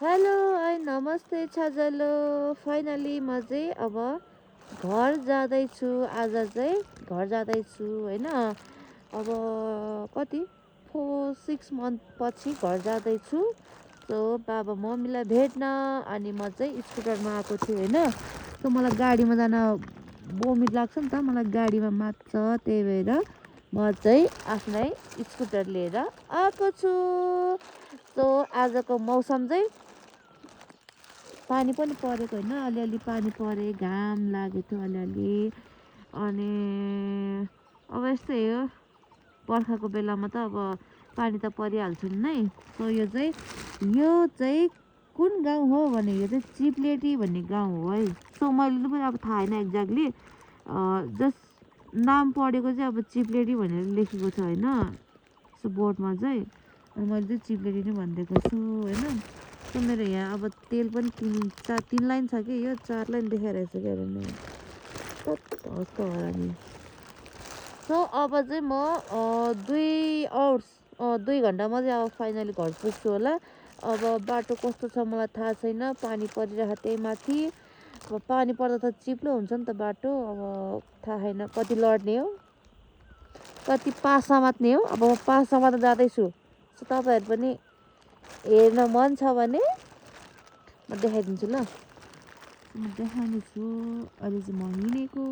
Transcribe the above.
Hello नमस्ते छाजलो। Finally म चाहिँ अब घर जाँदैछु। आज चाहिँ घर जाँदैछु होइन। अब कति 4-6 मन्थ पछि घर जाँदैछु। सो बाबा मम्मीलाई भेट्न अनि म चाहिँ स्कुटरमा आएको थिएँ होइन। सो मलाई गाडीमा जान बोमिट लाग्छ नि त, मलाई गाडीमा मात्छ। त्यही भएर म चाहिँ आफ्नै स्कुटर लिएर आएको छु। सो आजको मौसम चाहिँ पानी पनि परेको होइन, अलिअलि पानी परे, घाम लागेको थियो अलिअलि। अनि अब यस्तै हो, बर्खाको बेलामा त अब पानी त परिहाल्छ नि नै। सो यो चाहिँ कुन गाउँ हो भने यो चाहिँ चिप्लेटी भन्ने गाउँ हो है। सो मैले पनि अब थाहा होइन एक्ज्याक्टली, जस्ट नाम पढेको चाहिँ अब चिप्लेटी भनेर लेखेको छ होइन, सो बोर्डमा चाहिँ। अनि मैले चाहिँ चिप्लेटी नै भनिदिएको छु होइन। सो मेरो यहाँ अब तेल पनि 3 लाइन छ कि, यो 4 लाइन देखाइरहेछ क्या हस्क हरामी। सो अब चाहिँ म 2 घन्टामा चाहिँ अब फाइनली घर पुग्छु होला। अब बाटो कस्तो छ मलाई थाहा छैन, पानी परिरहेको त्यही माथि। अब पानी पर्दा त चिप्लो हुन्छ नि त बाटो, अब थाहा छैन कति लड्ने हो, कति पासा मात्ने हो। अब म पासामा त जाँदैछु। सो तपाईँहरू पनि हेर्न मन छ भने म देखाइदिन्छु ल। म देखाउनेछु। अहिले चाहिँ म हिँडेको